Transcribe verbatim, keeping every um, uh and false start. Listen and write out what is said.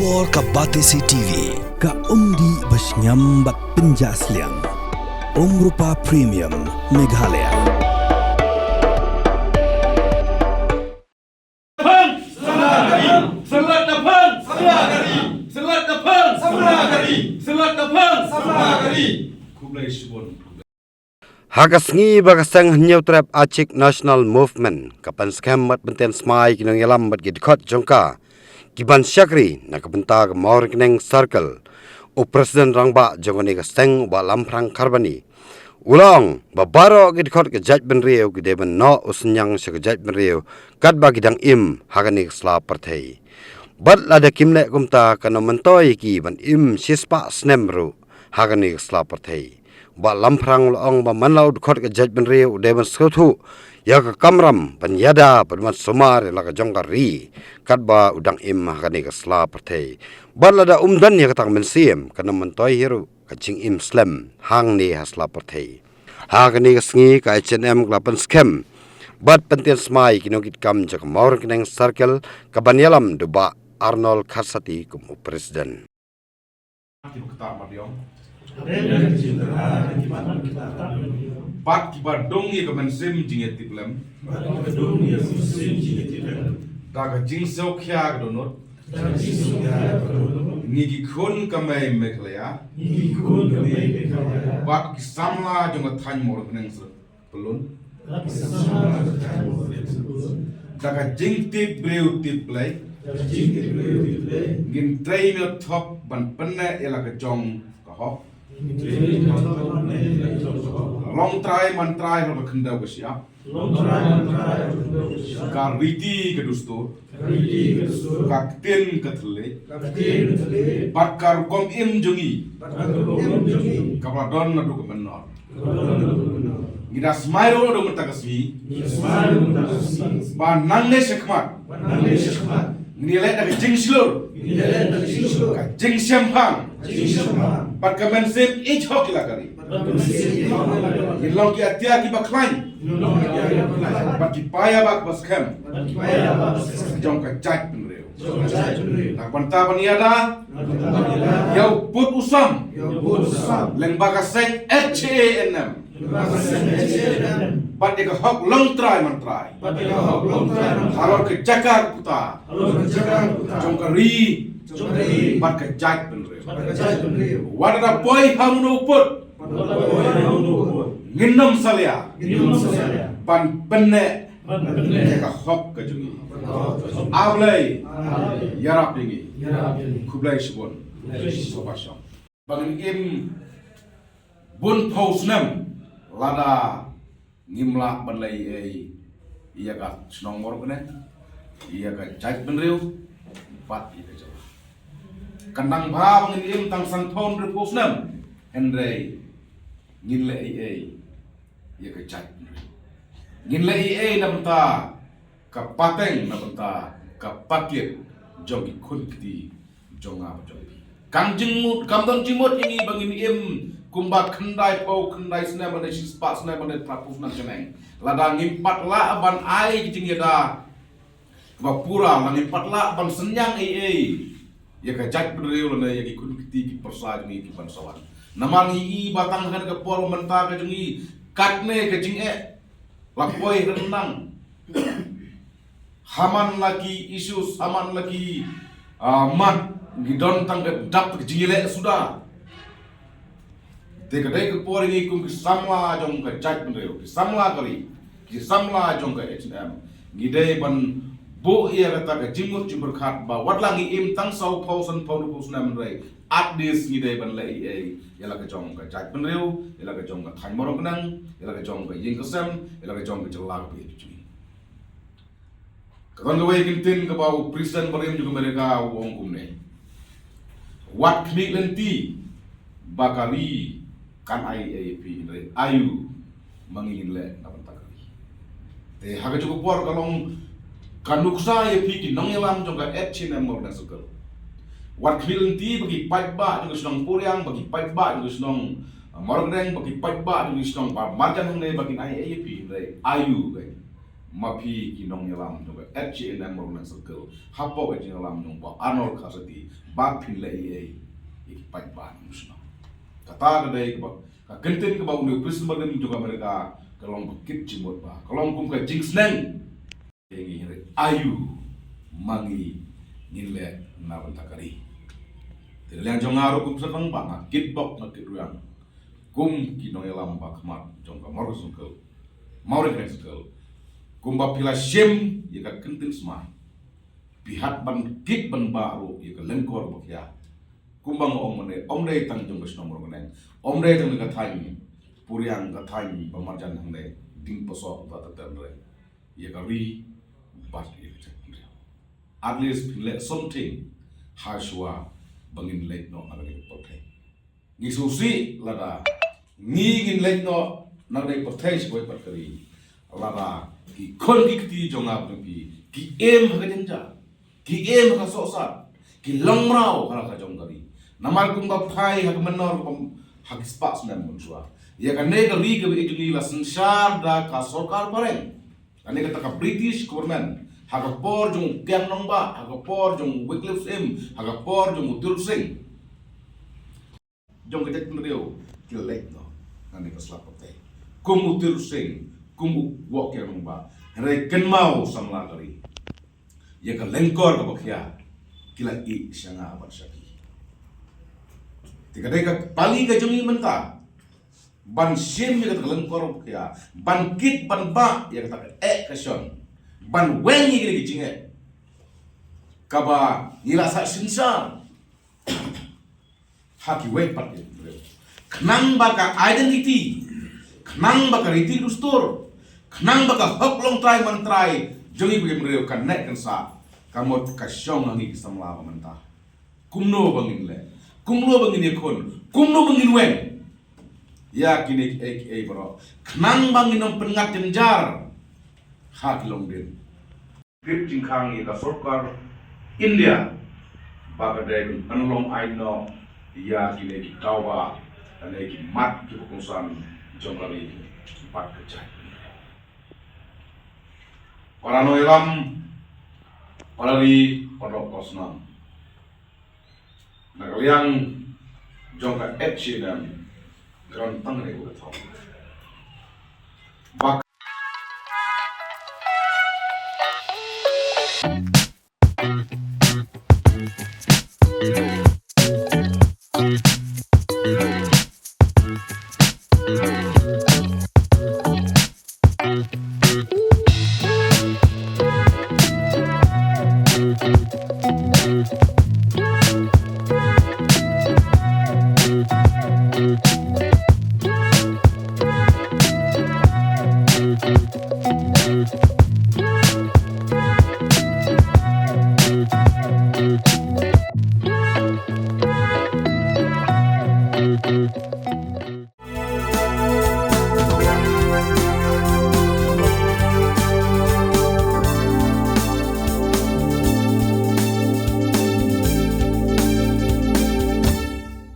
Or ka Batesi T V, ka umdih ba shngiam bad pynjah sliang. Umrupa Premium, Meghalaya. Phang! Samla kari! Samla kari! Samla kari! Samla kari! Samla kari! Khublei shibun. Ha ka sngi ba ka seng Hynñiewtrep Achik National Movement ka pynskhem bad pyntip smai ki nongïalam bad ki dkhot jong ka, ki ban shakri na ka bynta ka Mawryngkneng Circle, u President Rangbah jong kane ka seng, u Bah Lamphrang Kharbani, u la ong ba baroh ki dkhot ka jaitbynriew ki dei ban noh u synñiang sha ka jaitbynriew katba ki dang im ha kane ka sla pyrthei. Bad lada kim leh kumta, kan ym myntoi ïa ki ban im shispah snem ruh ha kane ka sla pyrthei. Bah Lamphrang u la ong ba man la u dkhot ka jaitbynriew u dei ban sngewthuh ïa ka kamram ban ïada bad ban sumar ïa la ka jong ka ri katba u dang im ha kane ka sla pyrthei. Bad lada um don ïa kata ka mynsiem, kan ym myntoi hi ruh ka jingim slem hangne ha sla pyrthei. Ha kane ka sngi ka H N M ka la pynskhem bad pyntip smai ki nongkitkam jong ka Mawryngkneng Circle, ka ban ïalam da u Bah Arnold Kharsati kum u President. Ki ba ktar madiong. Bad ki ba dung ïa ka mynsiem jingïatiplem. Da ka jingsngewkhia ka dohnud. Ngi ki khun ka mei Meghalaya. Bad ki samla jong ka thaiñ Mawryngkneng Srep Pyllun. Da ka jingtip briew tip Blei. Ngin trei ïa thok ban pynneh ïa la ka jong ka hok. Long trai man trai ha ka khyndew ka shyiap. Ka riti ka dustur. Ka ktien ka thylliej. Bad ka rukom im jong ngi. Ka ba la don naduh ka mynnor. Ngi da smai ruh naduh mynta ka sngi. Ba nangne shakhmat. Ngin ïaleh da ka jingshlur. Ka jingshemphang. Bad ka mynsiem ïeit hok ïa la ka ri. Ngin long ki atiar ki ba khlaiñ. Bad ki paidbah ba skhem. Jong ka jaitbynriew. Na ka bynta ban ïada ïa u pud u sam. Lyngba ka seng H A N M. Bad ïa ka hok long trai man trai. Halor ka jaka ka puta. Jong ka ri. Bad ka jaitbynriew. Wat la da poi ha uno u pud. Ngin ym salia. Ban pynneh ïa ka hok ka jong ngi. A Blei ïarap ïa ngi. Khublei shibun. Sngewbha shong. Ba ngin im bun phew snem lada ngim lah ban leh ei ei ïa ka shnong Mawryngkneng, ïa ka jaitbynriew bad ïa ka jylla. Kan dang bha ba ngin im tang sanphew hynriewphew snem, hynrei ngin leh ei ei ïa ka jaitbynriew. Ngin leh ei ei na bynta ka pateng, na bynta ka pateng jong ki khun kti jong nga bad jong phi. Kam jingmut, kam don jingmut ïa ngi ba ngin im kumba khyndaiphew, khyndai snem, lane shispah snem, lane phra phew snem shaneng, lada ngim pat lah ban ai ki jingïada ba pura, lada ngim pat lah ban synñiang ei ei ïa ka jaitbynriew lane ïa ki khun kti ki pyrsa jong ngi ki ban sa wan. Namar ngi i ba tang ha kane ka por mynta ka jong ngi, katne ka jingeh la poi ryndang. Haman la ki issues, haman la ki, ah, mat, ngi don tang ka dap ka jingïaleh suda. Te ka dei ka por ngi kum ki samla jong ka jaitbynriew, ki samla ka ri, ki samla jong ka H N M, ngi dei ban buh ïa kata ka jingmut jingpyrkhat ba wat la ngi im tang sawphew, sanphew, hynriewphew snem, hynrei at least ngi dei ban leh ei ei ïa la ka jong ka jaitbynriew, ïa la ka jong ka thaiñ Mawryngkneng, ïa la ka jong ka ïing ka sem, ïa la ka jong ka jylla kaba ïeit jong ngi. Ka don kawei ka ktien kaba u President barim jong ka America u ong kumne: Wat khmih lynti ba ka ri kan ai ei ei ïa phi, hynrei aïu ma ngi ngin leh na bynta ka ri. Te ha kajuh ka por ka long ka nuksa ïa phi ki nongïalam jong ka H N M Mawryngkneng Circle. Wat khmih lynti ba ki paidbah jong ka shnong Puriang, ba ki paidbah jong ka shnong, ah, Mawryngkneng, ba ki paidbah jong ka shnong ba marjan hangne ba kin ai ei ei ïa phi, hynrei aïu, eh? Ma phi ki nongïalam jong ka H A N M Mawryngkneng Circle, hapoh ka jingïalam jong Bah Arnold Kharsati, ba phin leh ei ei ïa ki paidbah nongshong shnong. Kata ka dei kaba, ka kyntien kaba une u President Biden jong ka America, ka long ba kit jingmut ba, ka long kum ka jingsneng. Ngi hynrei aïu ma ngi ngin leh na bynta ka ri. Te na liang jong nga ruh kum sdang ba nga kitbok nga kitrwiang kum ki nongïalam ba khmat jong ka Mawryngkneng Circle, Mawryngkneng Circle, kumba phi la shim ïa ka kyntien sma, phi hap ban kit ban bah ruh ïa ka lyngkor ba khia. Kumba nga ong mynne, ym dei tang jong ka shnong Mawryngkneng, ym dei tang ka thaiñ Puriang, ka thaiñ ba marjan hangne, ding pasok ba ta ten re ïa ka ri bad ïa ka jaitbynriew. At least phin leh something ha shuwa ba ngin leit noh na kane ka pyrthei. Ngi sngewsih lada ngi ngin leit noh na kane ka pyrthei sha kawei pat ka ri, lada ki khun ki kti jong nga bad jong phi ki im ha ka jynjar, ki im ha ka sohsat, ki long mraw ha la ka jong ka ri. Namar kumba phai ha ka mynnor, kum ha ki spah snem mynshuwa, ïa kane ka ri kaba ïeit jong ngi la synshar da ka sorkar phareng. Kane kata ka British government, ha ka por jong u Kiang Nangbah, ha ka por jong u Wycliffe Syiem, ha ka por jong u Tir Sing, jong ka jaitbynriew ki leit noh na kane ka sla pyrthei. Kum u Tir Sing, kum u Kiang Nangbah, hynrei kynmaw samla ka ri, ïa ka lyngkor kaba khia ki la ïeh sha nga bad sha phi. Te ka dei ka pali ka jong ngi mynta ban shim ïa kata ka lyngkor kaba khia, ban kit ban bah ïa kata ka eh ka shon, ban weng ïa kata ka jingeh kaba ngi la sah synshar ha kiwei pat ki briew. Khnang ba ka identity, khnang ba ka riti dustur, khnang ba ka hok longtrai mantrai jong ngi ki briew kan neh kan sah, ka mut ka shong ha ngi ki samla ba mynta. Kumno ba ngin leh, kumno ba ngin ïakhun, kumno ba ngin weng ïa kine kiei kiei baroh, khnang ba ngin ym pynngat jynjar ha ki longdien. Tip jingkhang ïa ka sorkar India ba ka dei ban pynlong aiñ noh ïa kine ki daw ba, kine ki mat kiba kongsan jong ka ri bad ka jaitbynriew. Para nongïalam, para ri, para doh para snam, na ka liang jong ka H A N M, ka don tang kane ka thong ba